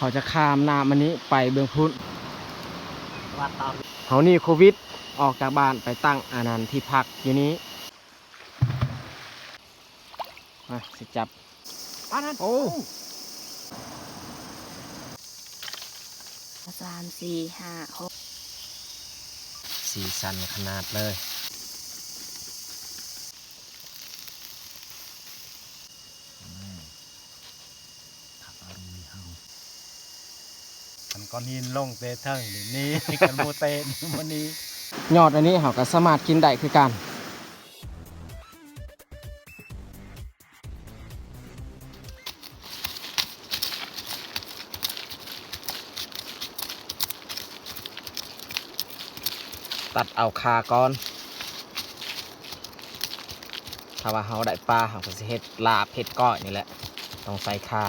ເຮົາຈະຂ້າມນ້ຳອັນນີ້ໄປເບື້ອງພຸ້ນ. ເຮົາໜີໂຄວິດ ອອກຈາກບ້ານໄປຕັ້ງອັນນັ້ນທີ່ພັກຢູ່ນີ້. ມາ ຊິຈັບ. ໂອ້ ສາມ ສີ່ ຫ້າ ຫົກ ສີສັນຂະໜາດເລີຍ. ອືມ ຄັກອະລຸຍເຮົາ ຄັນກ້ອນຫີນລົງແຕ່ເທິງນີ້ ຄັນບໍ່ເຕະນີ້ ຍອດອັນນີ້ເຮົາກໍສາມາດກິນໄດ້ຄືກັນ. ຕັດເອົາຂາກ່ອນ. ຖ້າວ່າເຮົາໄດ້ປາ ເຮົາກໍຊິເຮັດລາບເຮັດກ້ອຍນີ້ແຫຼະ ຕ້ອງໃສ່ຂາ.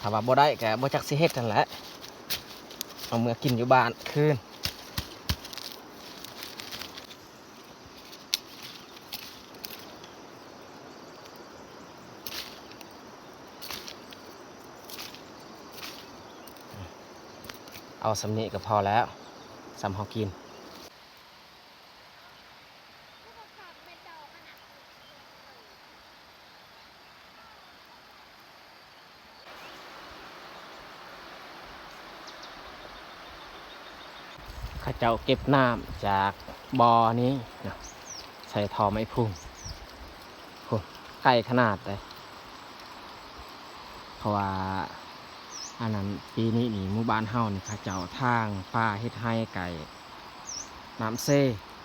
ຖ້າວ່າບໍ່ໄດ້ກໍບໍ່ຈັກຊິເຮັດຫັ້ນແຫຼະ ເອົາເມືອກິນຢູ່ບ້ານຄືນ. ເອົາສ່ຳນີ້ກໍພໍແລ້ວ ສ່ຳເຮົາກິນ. ເຂົາເຈົ້າເກັບນ້ຳຈາກບໍ່ນີ້ນະ ໃສ່ທໍ່ໄມ້ພຸງ ໂອ້ ໄກຂະໜາດເດ້. ເພາະວ່າອັນນັ້ນ ປີນີ້ນີ້ ໝູ່ບ້ານເຮົານີ້ ເຂົາເຈົ້າຖາງປ່າເຮັດໄຮ່ໃກ້ນ້ຳເຊ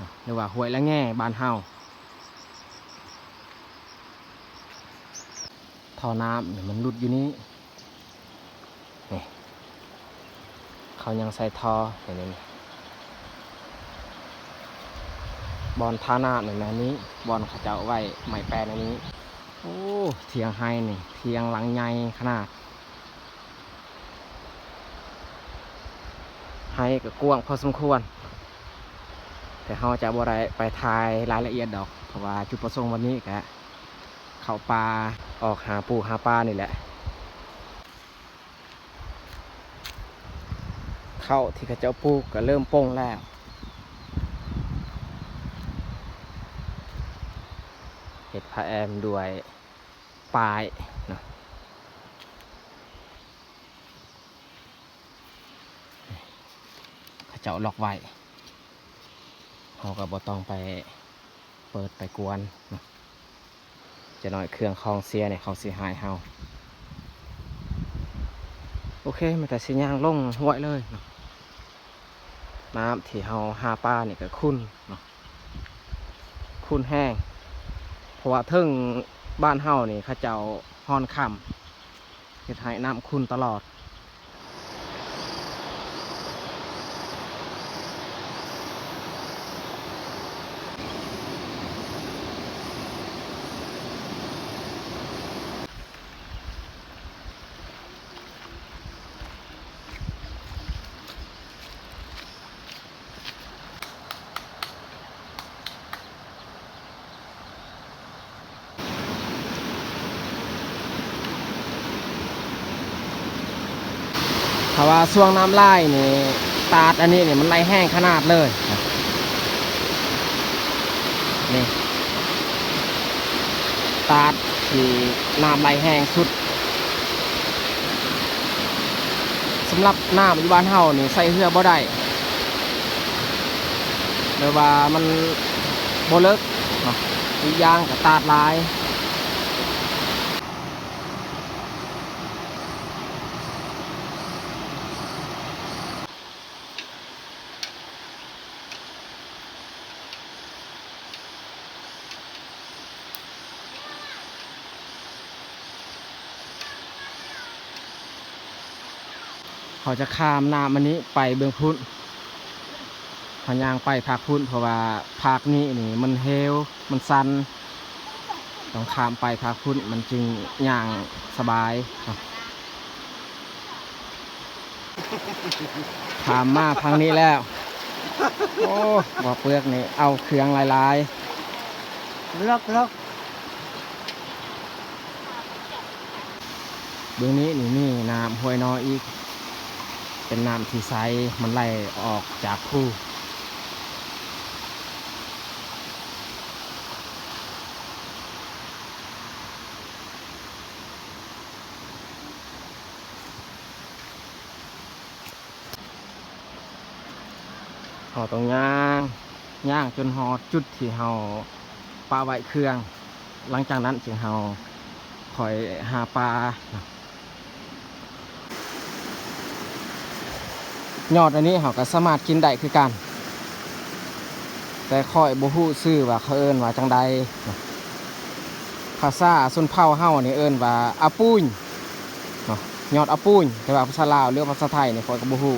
ນະ ຫຼືວ່າຫ້ວຍລະແງ ບ້ານເຮົາ. ທໍ່ນ້ຳນີ້ມັນຫຼຸດຢູ່ນີ້ ນີ້ ເຂົາຍັງໃສ່ທໍ່ ເຫັນນີ້ ບ່ອນທານ້ຳນີ້ແມ່ນນີ້ ບ່ອນເຂົາເຈົ້າໄວ້ໄມ້ແປ້ນອັນນີ້. ໂອ້ ຖຽງໄຮ່ນີ້ ຖຽງຫຼັງໃຫຍ່ຂະໜາດ. ໄຮ່ກໍກວ້າງພໍສົມຄວນ ແຕ່ເຮົາຈະບໍ່ໄດ້ໄປຖ່າຍລາຍລະອຽດດອກ ເພາະວ່າຈຸດປະສົງວັນນີ້ກະເຂົ້າປ່າ ອອກຫາປູຫາປານີ້ແຫຼະ. ເຂົ້າທີ່ເຂົາເຈົ້າປູກກໍເລີ່ມປົ່ງແລ້ວ ເຮັດພະແອມດ້ວຍ ປ້າຍເນາະ ເຂົາເຈົ້າລັອກໄວ້ ເຮົາກໍບໍ່ຕ້ອງໄປເປີດໄປກວນເນາະ ຈະໜ້ອຍເຄື່ອງຂອງເສຍນີ້ເຂົາຊິຫາຍເຮົາ. ໂອເຄ ມີແຕ່ຊິຍ່າງລົງຫ້ວຍເລີຍເນາະ ນ້ຳທີ່ເຮົາຫາປານີ້ກໍຂຸ່ນເນາະ ຂຸ່ນແຮງ ເພາະວ່າເທິງບ້ານເຮົານີ້ເຂົາເຈົ້າຮ່ອນຄ້ຳ ເຮັດໃຫ້ນ້ຳຂຸ່ນຕະຫຼອດ. ຖ້າວ່າຊ່ວງນ້ຳຫຼາຍນີ້ ຕາດອັນນີ້ນີ້ມັນໄຫຼແຮງຂະໜາດເລີຍ ນີ້ ຕາດທີ່ນ້ຳໄຫຼແຮງສຸດ. ສຳລັບນ້ຳຢູ່ບ້ານເຮົານີ້ໃຊ້ເຮືອບໍ່ໄດ້ ແບບວ່າມັນບໍ່ເລິກເນາະ ອີກຢ່າງກໍຕາດຫຼາຍ. ເຮົາຈະຂ້າມນ້ຳອັນນີ້ໄປເບື້ອງພຸ້ນ ເຮົາຍ່າງໄປພາກພຸ້ນ ເພາະວ່າພາກນີ້ນີ້ມັນເຫວ ມັນຊັນ ຕ້ອງຂ້າມໄປພາກພຸ້ນ ມັນຈຶ່ງຍ່າງສະບາຍ. ຂ້າມມາທາງນີ້ແລ້ວ ໂອ້ ບໍ່ເປືອກນີ້ເອົາເຄື່ອງຫຼາຍໆ ເລືອກ ເລືອກ. ເບື້ອງນີ້ນີ້ມີນ້ຳຫ້ວຍນ້ອຍອີກ ເປັນນ້ຳທີ່ໃສ ມັນໄຫຼອອກຈາກພູ. ເຮົາຕ້ອງຍ່າງ ຍ່າງຈົນຮອດຈຸດທີ່ເຮົາປະໄວ້ເຄື່ອງ ຫຼັງຈາກນັ້ນຈຶ່ງເຮົາຄ່ອຍຫາປາ. ຍອດອັນນີ້ເຮົາກໍສາມາດກິນໄດ້ຄືກັນ ແຕ່ຂ້ອຍບໍ່ຮູ້ຊື່ວ່າເຂົາເອີ້ນວ່າຈັ່ງໃດ. ພາສາຊົນເຜົ່າເຮົານີ້ເອີ້ນວ່າອາປູຍເນາະ ຍອດອາປູຍ ແຕ່ວ່າພາສາລາວ ຫຼືວ່າພາສາໄທນີ້ຂ້ອຍກໍບໍ່ຮູ້.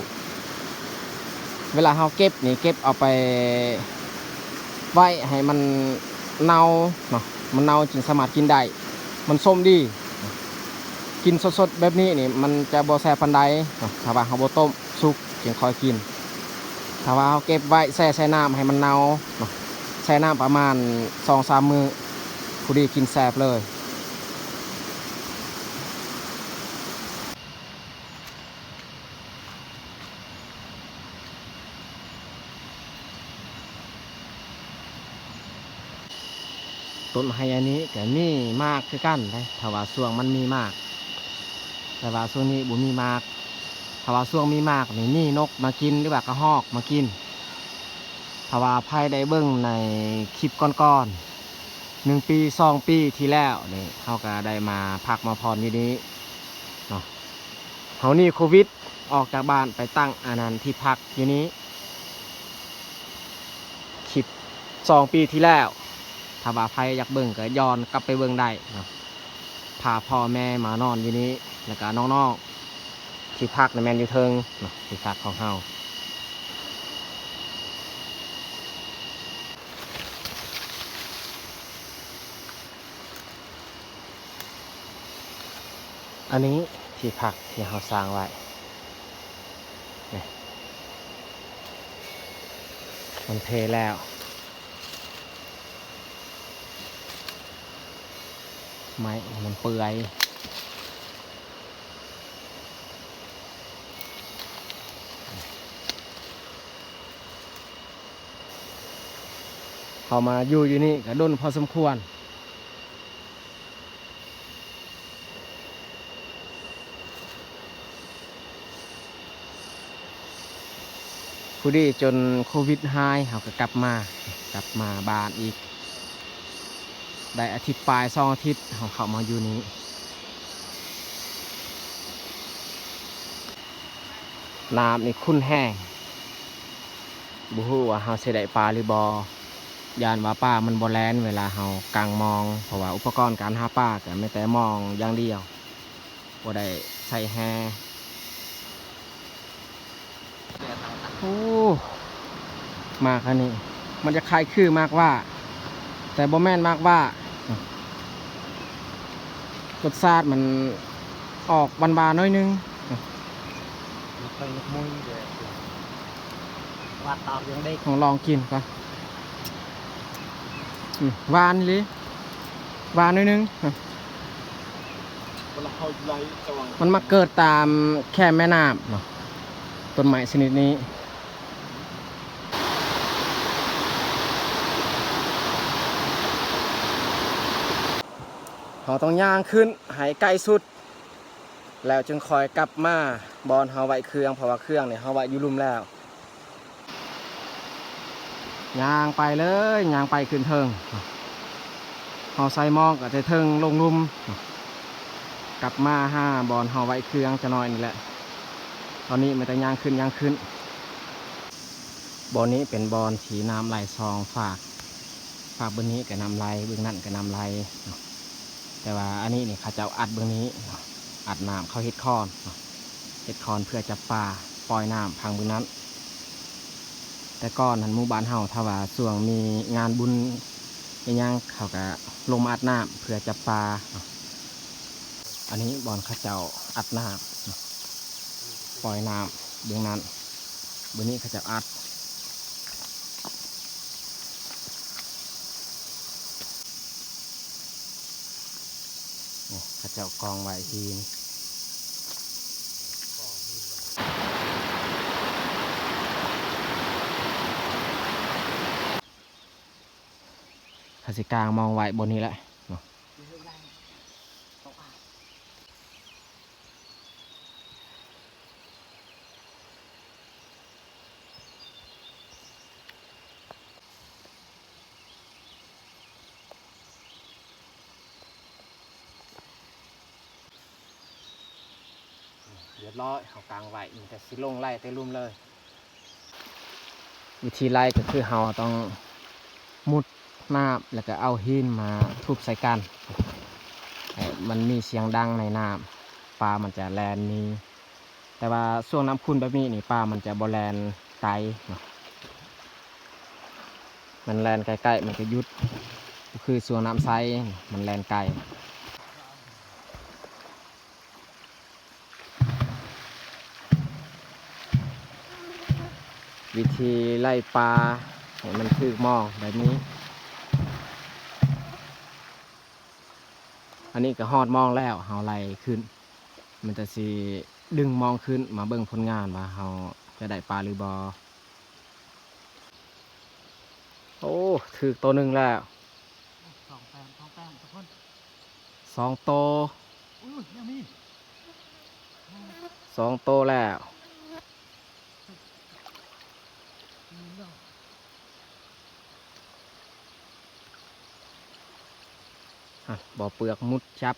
ເວລາເຮົາເກັບນີ້ ເກັບເອົາໄປໄວ້ໃຫ້ມັນເນົ່າເນາະ ມັນເນົ່າຈຶ່ງສາມາດກິນໄດ້ ມັນສົ້ມດີ. ກິນສົດໆແບບນີ້ນີ້ ມັນຈະບໍ່ແຊບປານໃດເນາະ ຖ້າວ່າເຮົາບໍ່ຕົ້ມສຸກ ຈຶ່ງຄ່ອຍກິນ. ຖ້າວ່າເຮົາເກັບໄວ້ແຊ່ໃສ່ນ້ຳໃຫ້ມັນເນົ່າເນາະ ແຊ່ນ້ຳປະມານສອງສາມມື້ ພໍດີກິນແຊບເລີຍ. ຕົ້ນໄຮອັນນີ້ກໍມີໝາກຄືກັນເດ້ ຖ້າວ່າຊ່ວງມັນມີໝາກ ແຕ່ວ່າຊ່ວງນີ້ບໍ່ມີໝາກ. ຖ້າວ່າຊ່ວງມີໝາກນີ້ ມີນົກມາກິນ ຫຼືວ່າກະຮອກມາກິນ. ຖ້າວ່າໃຜໄດ້ເບິ່ງໃນຄລິບກ່ອນໆ ໜຶ່ງປີ ສອງປີທີ່ແລ້ວນີ້ ເຮົາກໍໄດ້ມາພັກມາຜ່ອນຢູ່ນີ້ເນາະ. ເຮົາໜີໂຄວິດ ອອກຈາກບ້ານໄປຕັ້ງອັນນັ້ນທີ່ພັກຢູ່ນີ້ ຄລິບສອງປີທີ່ແລ້ວ. ຖ້າວ່າໃຜຢາກເບິ່ງກໍຍ້ອນກັບໄປເບິ່ງໄດ້ເນາະ. ພາພໍ່ແມ່ມານອນຢູ່ນີ້ ແລ້ວກໍນ້ອງໆ ທີ່ພັກນີ້ແມ່ນຢູ່ເທິງເນາະ ທີ່ພັກຂອງເຮົາ. ອັນນີ້ທີ່ພັກທີ່ເຮົາສ້າງໄວ້ນີ້ ມັນເພແລ້ວ ໄມ້ມັນເປື່ອຍ. ເຮົາມາຢູ່ຢູ່ນີ້ກໍດົນພໍສົມຄວນ. ພໍດີຈົນໂຄວິດຫາຍ ເຮົາກໍກັບມາ ກັບມາບ້ານອີກ ໄດ້ອາທິດປາຍ ສອງອາທິດ ເຮົາເຂົ້າມາຢູ່ນີ້. ນ້ຳນີ້ຂຸ່ນແຮງ ບໍ່ຮູ້ວ່າເຮົາຊິໄດ້ປາຫຼືບໍ່. ຢ້ານວ່າປາມັນບໍ່ແລ່ນເວລາເຮົາກາງມອງ ເພາະວ່າອຸປະກອນການຫາປາກໍມີແຕ່ມອງຢ່າງດຽວ ບໍ່ໄດ້ໃຊ້ແຮ່. ໂອ້ ໝາກອັນນີ້ ມັນຈະຄ້າຍຄືໝາກຫວ້າ ແຕ່ບໍ່ແມ່ນໝາກຫວ້າ. ລົດຊາດມັນອອກຫວານໆໜ້ອຍໜຶ່ງ. ລອງກິນກ່ອນ. ອືມ ຫວານອີ່ຫຼີ ຫວານໜ້ອຍໜຶ່ງ. ມັນມັກເກີດຕາມແຄມແມ່ນ້ຳເນາະ ຕົ້ນໄມ້ຊະນິດນີ້. ເຮົາຕ້ອງຍ່າງຂຶ້ນໃຫ້ໃກ້ສຸດ ແລ້ວຈຶ່ງຄ່ອຍກັບມາບ່ອນເຮົາໄວ້ເຄື່ອງ ເພາະວ່າເຄື່ອງນີ້ເຮົາໄວ້ຢູ່ລຸ່ມແລ້ວ. ຍ່າງໄປເລີຍ ຍ່າງໄປຂຶ້ນເທິງ. ເຮົາໃສ່ມອງກໍແຕ່ເທິງລົງລຸ່ມ ກັບມາຫາບ່ອນເຮົາໄວ້ເຄື່ອງຈັກໜ້ອຍນີ້ແຫຼະ. ຕອນນີ້ມີແຕ່ຍ່າງຂຶ້ນ ຍ່າງຂຶ້ນ. ບ່ອນນີ້ເປັນບ່ອນທີ່ນ້ຳໄຫຼສອງຟາກ ຟາກເບື້ອງນີ້ກໍນ້ຳໄຫຼ ເບື້ອງນັ້ນກໍນ້ຳໄຫຼເນາະ. ແຕ່ວ່າອັນນີ້ນີ້ເຂົາເຈົ້າອັດເບື້ອງນີ້ເນາະ ອັດນ້ຳ ເຂົາເຮັດຄອນເນາະ ເຮັດຄອນເພື່ອຈັບປາ ປ່ອຍນ້ຳພັງເບື້ອງນັ້ນ. ແຕ່ກ່ອນຫັ້ນໝູ່ບ້ານເຮົາ ຖ້າວ່າຊ່ວງມີງານບຸນອີ່ຫຍັງ ເຂົາກໍລົງມາອັດນ້ຳເພື່ອຈັບປາເນາະ. ອັນນີ້ບ່ອນເຂົາເຈົ້າອັດນ້ຳເນາະ ປ່ອຍນ້ຳເບື້ອງນັ້ນ ເບື້ອງນີ້ເຂົາເຈົ້າອັດ. ນີ້ເຂົາເຈົ້າກອງໄວ້ຫີນ ຊິກາງມອງໄວ້ບ່ອນນີ້ແຫຼະເນາະ. ຮຽບຮ້ອຍ ເຮົາກາງໄວ້ ມີແຕ່ຊິລົງໄລ່ແຕ່ລຸ່ມເລີຍ. ວິທີໄລ່ກໍຄືເຮົາຕ້ອງມຸດນ້ຳ ແລ້ວກໍເອົາຫີນມາທຸບໃສ່ກັນ ໃຫ້ມັນມີສຽງດັງໃນນ້ຳ ປາມັນຈະແລ່ນໜີ. ແຕ່ວ່າຊ່ວງນ້ຳຂຸ່ນແບບນີ້ນີ້ ປາມັນຈະບໍ່ແລ່ນໄກເນາະ ມັນແລ່ນໃກ້ໆ ມັນກໍຢຸດ ບໍ່ຄືຊ່ວງນ້ຳໃສ ມັນແລ່ນໄກ. ວິທີໄລ່ປາໃຫ້ມັນຖືກມອງແບບນີ້. ອັນນີ້ກໍຮອດມອງແລ້ວ ເຮົາໄລ່ຂຶ້ນ ມັນຈະຊິດຶງມອງຂຶ້ນມາເບິ່ງຜົນງານວ່າເຮົາຈະໄດ້ປາຫຼືບໍ່. ໂອ້ ຖືກໂຕໜຶ່ງແລ້ວ ສອງແຕ້ມ ສອງແຕ້ມທຸກຄົນ ສອງໂຕ ອຸ້ຍ ຍັງມີ ສອງໂຕແລ້ວ. ອ່ະ ບໍ່ເປືອກມຸດຈັບ.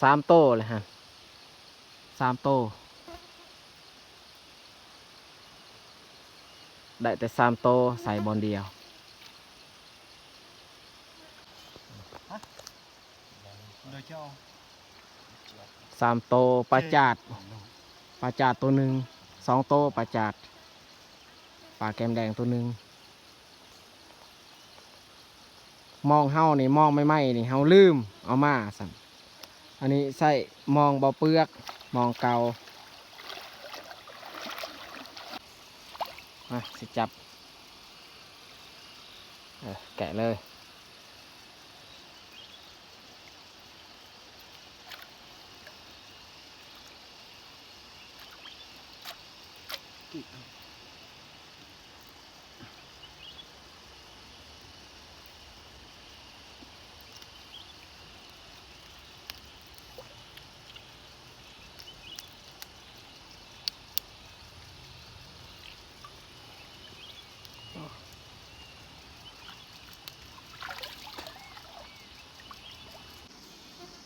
ສາມໂຕເລີຍຮະ ສາມໂຕ ໄດ້ແຕ່ສາມໂຕໃສ່ບ່ອນດຽວ. ສາມໂຕ ປາຈາດ ປາຈາດໂຕໜຶ່ງ ສອງໂຕ ປາຈາດ ປາແກ້ມແດງໂຕໜຶ່ງ. ມອງເຮົານີ້ ມອງໃໝ່ໆນີ້ ເຮົາລືມເອົາມາຊັ້ນ. ອັນນີ້ໃຊ້ມອງບໍ່ເປືອກ ມອງເກົ່າ. ມາ ຊິຈັບ ເອີ ແກະເລີຍ.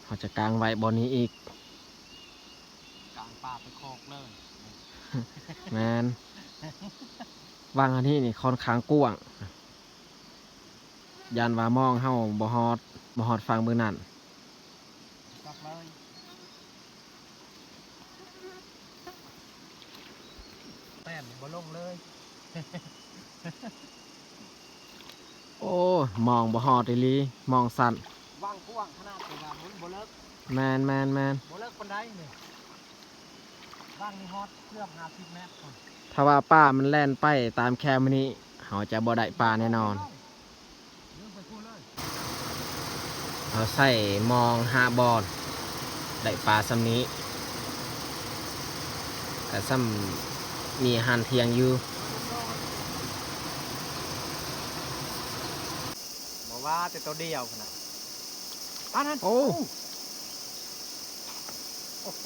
ເຮົາຈະກາງໄວ້ບ່ອນນີ້ອີກ ກາງປາໄປຄອກເລີຍ. ແມ່ນ ວັງອັນນີ້ນີ້ຄ່ອນຂ້າງກວ້າງ. ຢ້ານວ່າມອງເຮົາບໍ່ຮອດ ບໍ່ຮອດຝັ່ງເບິ່ງນັ້ນ. ຈັບເລີຍ ແຕ້ມບໍ່ລົງເລີຍ. ໂອ້ ມອງບໍ່ຮອດອີ່ຫຼີ ມອງສັ້ນ. ວັງກວ້າງຂະໜາດ ແຕ່ວ່າມັນບໍ່ເລິກ. ແມ່ນໆໆ ບໍ່ເລິກປານໃດນີ້. ວັງນີ້ຮອດເກືອບຫ້າສິບແມັດພຸ້ນ. ຖ້າວ່າປາມັນແລ່ນໄປຕາມແຄມນີ້ ເຮົາຈະບໍ່ໄດ້ປາແນ່ນອນ. ເຮົາໃຊ້ມອງຫ້າບ່ອນ ໄດ້ປາສ່ຳນີ້ ກະສ່ຳມີອາຫານທ່ຽງຢູ່. ບໍ່ວ່າແຕ່ໂຕດຽວພຸ້ນນະ. ອັນນັ້ນ ໂອ້ ໂອ້ໂຫ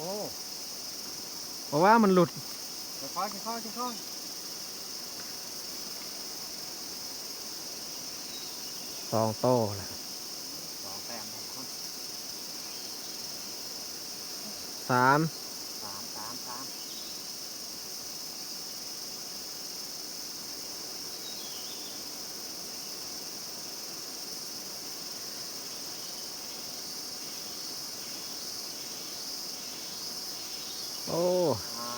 ບໍ່ວ່າມັນຫຼຸດ. ຄ່ອຍໆ ຄ່ອຍໆ ຄ່ອຍໆ. ສອງໂຕລະ ສອງແຕ້ມ ສາມ ສາມ ສາມ ສາມ. ໂອ້ ອ່າ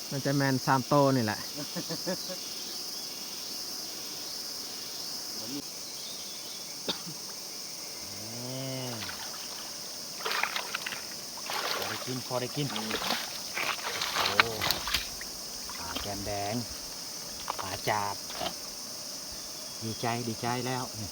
ມັນຈະແມ່ນສາມໂຕນີ້ແຫຼະ. ນີ້ ພໍໄດ້ກິນ ພໍໄດ້ກິນ. ໂອ້ ປາແກ້ມແດງ ປາຈາດ. ດີໃຈ ດີໃຈແລ້ວນີ້.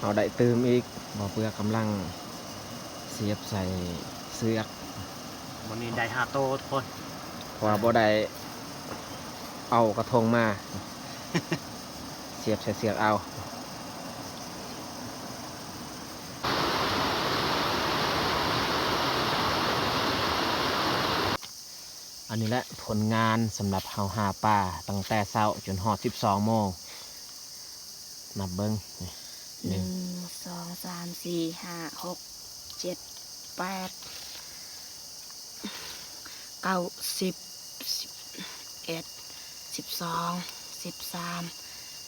ເອົາໄດ້ຕື່ມອີກ ບໍ່ເປືອກກຳລັງສຽບໃສ່ເຊືອກ. ມື້ນີ້ໄດ້ຫ້າໂຕທຸກຄົນ ເພາະວ່າບໍ່ໄດ້ເອົາກະທົງມາ ສຽບໃສ່ເຊືອກເອົາ. ອັນນີ້ແຫຼະຜົນງານສຳລັບເຮົາຫາປາຕັ້ງແຕ່ເຊົ້າຈົນຮອດສິບສອງໂມງ. ນັບເບິ່ງ ໜຶ່ງ ໜຶ່ງ ສອງ ສາມ ສີ່ ຫ້າ ຫົກ ເຈັດ ແປດ ເກົ້າ ສິບ ສິບເອັດ ສິບສອງ ສິບສາມ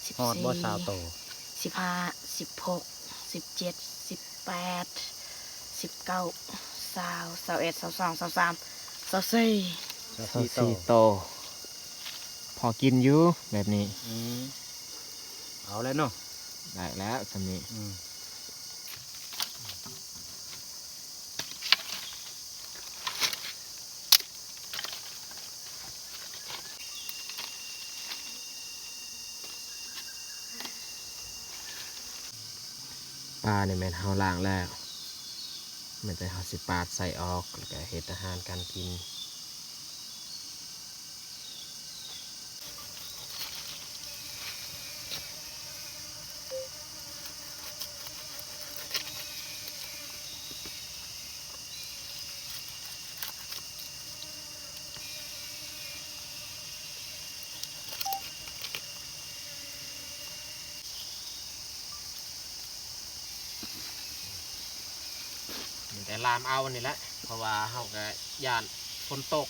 ສິບສີ່ ສິບຫ້າ ສິບຫົກ ສິບເຈັດ ສິບແປດ ສິບເກົ້າ ຊາວ ຊາວເອັດ ຊາວສອງ ຊາວສາມ ຊາວສີ່ ຊາວສີ່ໂຕ. ພໍກິນຢູ່ແບບນີ້. ອືມ ເອົາແລ້ວເນາະ ໄດ້ແລ້ວສ່ຳນີ້. ອືມ ປານີ້ແມ່ນເຮົາລ້າງແລ້ວ ແມ່ນແຕ່ເຮົາຊິປາດໄສ້ອອກ ແລ້ວກະເຮັດອາຫານການກິນ. ມີແຕ່ລາມເອົານີ້ແຫຼະ ເພາະວ່າເຮົາກະຢ້ານຝົນຕົກ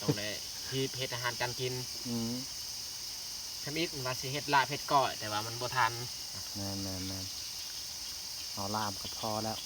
ຕ້ອງໄດ້ຮີບເຮັດອາຫານການກິນ. ອືມ ທຳອິດວ່າຊິເຮັດລາບເຮັດກ້ອຍ ແຕ່ວ່າມັນບໍ່ທັນ. ແມ່ນໆໆ ເອົາລາມກະພໍແລ້ວ.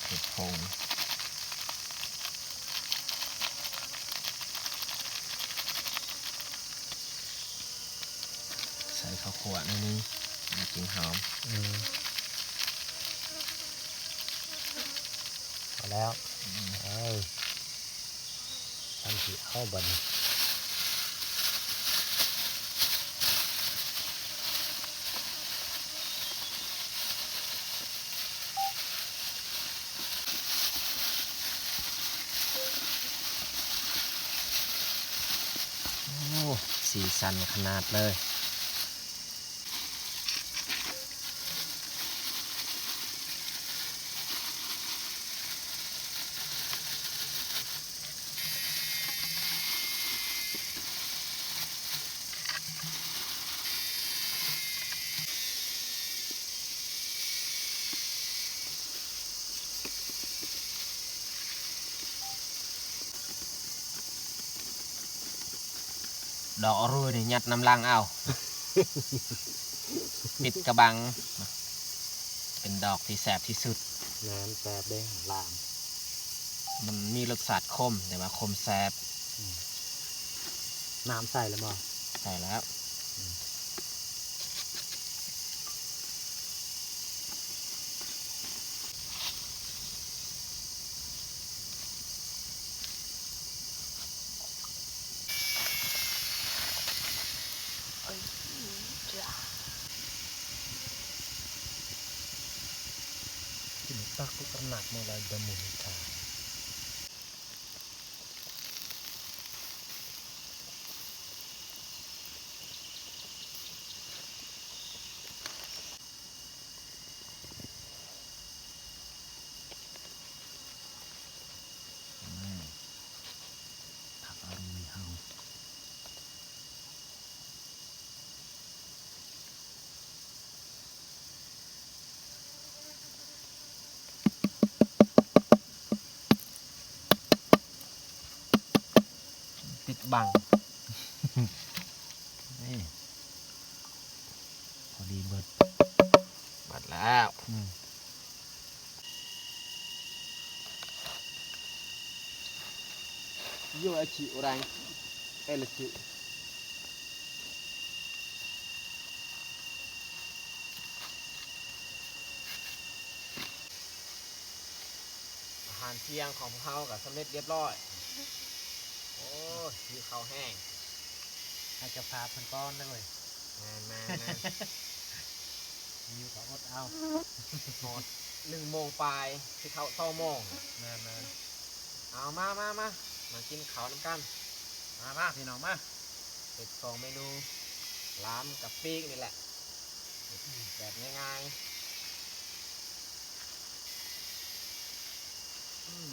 ເຜັດຜົງ ໃສ່ເຂົ້າຂົ້ວໜ້ອຍໜຶ່ງ ມັນຈຶ່ງຫອມ. ອືມ ພໍແລ້ວ. ອືມ ເອີ ທຳຊິເອົາບັດນີ້. ໂອ້ ສີສັນຂະໜາດເລີຍ. ດອກອະຣູຍນີ້ຍັດນຳຫຼັງເອົາ ປິດກະບັງ ເປັນດອກທີ່ແຊບທີ່ສຸດ. ແມ່ນ ແຊບເດ້ ລາມ ມັນມີລົດຊາດຂົມ ແຕ່ວ່າຂົມແຊບ. ອືມ ນ້ຳໃສ່ແລ້ວບໍ່? ໃສ່ແລ້ວ. ອືມ Tiene taco ternak mulai demo hitam. ອືມ ຜັກອະລຸຍເຮົາ ຕິດບັງ. ໝົດແລ້ວ ອືມ Io e ci orang e le ci. ອາຫານທ່ຽງຂອງພວກເຮົາກໍສຳເລັດລຽບຮ້ອຍ. ໂອ້ຍ ຫິວເຂົ້າແຮງ. ໃຫ້ເຈົ້າພາບເພິ່ນກ່ອນເດີເວີຍ. ແມ່ນໆໆ. ຫິວກໍອົດເອົາ. ຮອດໜຶ່ງໂມງປາຍ ຊິເຂົ້າສອງໂມງ. ແມ່ນໆ. ເອົາ ມາໆໆ ມາກິນເຂົ້ານຳກັນ. ມາໆ ພີ່ນ້ອງມາ. ເຮັດສອງເມນູ ລາມກັບປີກນີ້ແຫຼະ ແບບງ່າຍໆ. ອືມ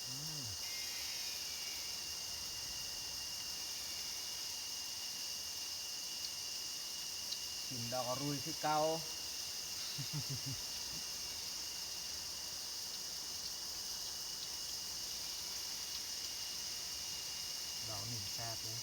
ອືມ ກິນດອກອະລຸຍຄືເກົ່າ. ດອກນີ້ແຊບເດ້.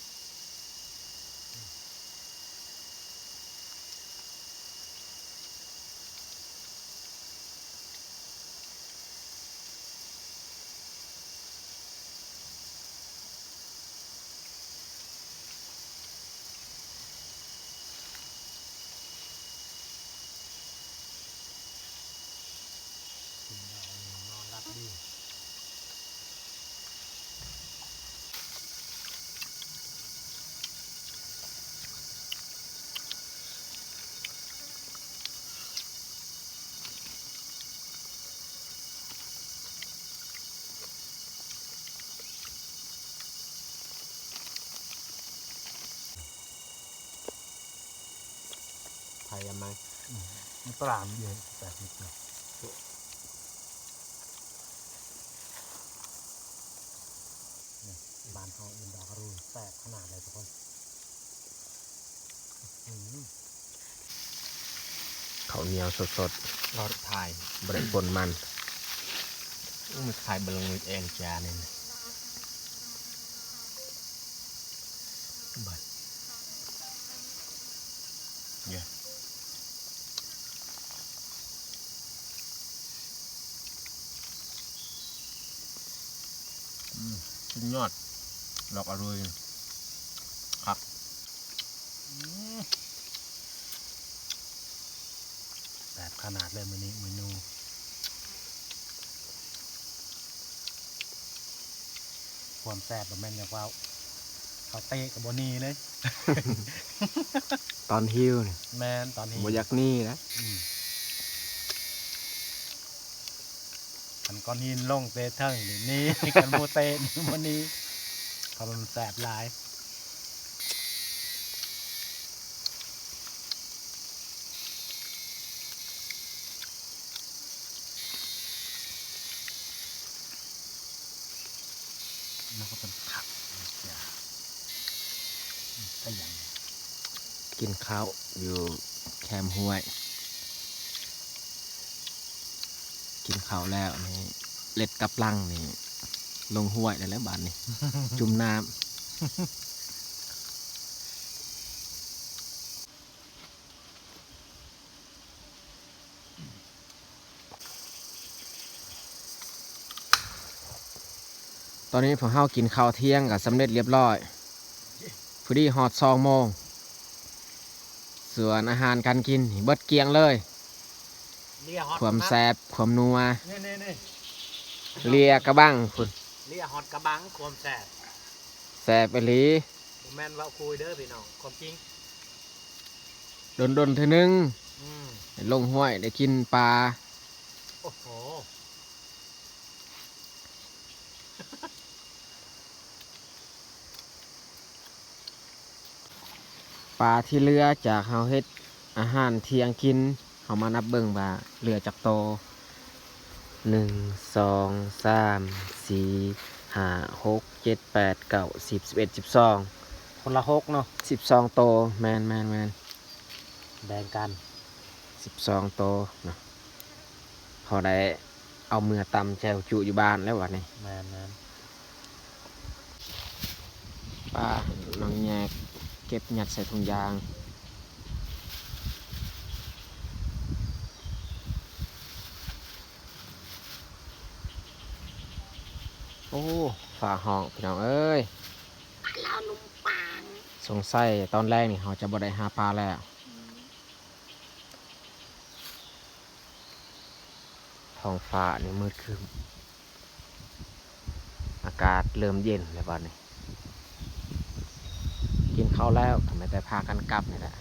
ກິນແລ້ວນອນຫຼັບດີ. ໄປ ອາໄມ ອືມ ມັນປາມຢູ່ແປດສິບເນາະ. ນີ້ ບ້ານເຮົາເອີ້ນດອກອະລຸຍ ແຊບຂະໜາດເລີຍທຸກຄົນ. ອືມ ເຂົ້າໜຽວສົດໆ ລອດຖ່າຍ ບໍ່ໄດ້ປົນມັນ. ໂອ້ ມັນຖ່າຍເບິ່ງເອງຈານີ້ນະ. ອືມ ສຸດຍອດ ດອກອະລຸຍ ຄັກ. ອືມ ແຊບຂະໜາດເລີຍມື້ນີ້ ເມນູ. ຄວາມແຊບບໍ່ແມ່ນຢາກເວົ້າ ເຂົາເຕະກໍບໍ່ໜີເລີຍ. ຕອນຫິວນີ້ ແມ່ນ ຕອນຫິວ ບໍ່ຢາກໜີນະ. ອືມ ຄັນກ້ອນຫີນລົງເຕະເທິງນີ້ໜີ, ຄັນໝູເຕະນີ້ບໍ່ໜີ ເພາະມັນແຊບຫຼາຍ. ແລ້ວກໍເປັນຜັກ ກິນເຂົ້າຢູ່ແຄມຫ້ວຍ. ກິນເຂົ້າແລ້ວນີ້ ເລັດກັບຫຼັ່ງນີ້ ລົງຫ້ວຍໄດ້ແລ້ວບາດນີ້ ຈຸ່ມນ້ຳ. ຕອນນີ້ພວກເຮົາກິນເຂົ້າທ່ຽງກໍສຳເລັດລຽບຮ້ອຍ ພໍດີຮອດສອງໂມງ. ສ່ວນອາຫານການກິນນີ້ເບິດກ້ຽງເລີຍ ຄວາມແຊບຄວາມນົວ ນີ້ໆໆ ເລຍກະບັງພຸ້ນ ເລຍຮອດກະບັງ ຄວາມແຊບ ແຊບອີ່ຫຼີ. ບໍ່ແມ່ນເວົ້າຄຸຍເດີພີ່ນ້ອງ ຄວາມຈິງ ດົນໆເທື່ອໜຶ່ງ ອືມ ໄດ້ລົງຫ້ວຍໄດ້ກິນປາ. ໂອ້ໂຫ ປາທີ່ເຫຼືອຈາກເຮົາເຮັດອາຫານທ່ຽງກິນ ເຮົາມານັບເບິ່ງວ່າເຫຼືອຈັກໂຕ. ໜຶ່ງ ສອງ ສາມ ສີ່ ຫ້າ ຫົກ ເຈັດ ແປດ ເກົ້າ ສິບ ສິບເອັດ ສິບສອງ ຄົນລະຫົກເນາະ ສິບສອງໂຕ. ແມ່ນໆໆ ແບ່ງກັນສິບສອງໂຕເນາະ. ພໍໄດ້ເອົາເມືອຕຳແຈ່ວຈຸຢູ່ບ້ານແລ້ວບັດນີ້. ແມ່ນໆ ປາໜອງແຍກ ເກັບຍັດໃສ່ຖົງຢາງ. ໂອ້ ຟ້າຮ້ອງພີ່ນ້ອງເອີຍ, ສງໄສຕອນແລງນີ້ເຮົາຈະບໍ່ໄດ້ຫາປາແລ້ວ. ທ້ອງຟ້ານີ້ມືດຄຶ້ມ, ອາກາດເລີ່ມເຢັນແລ້ວບັດນີ້. ກິນເຂົ້າແລ້ວກໍມີແຕ່ພາກັນກັບນີ້ແຫຼະ.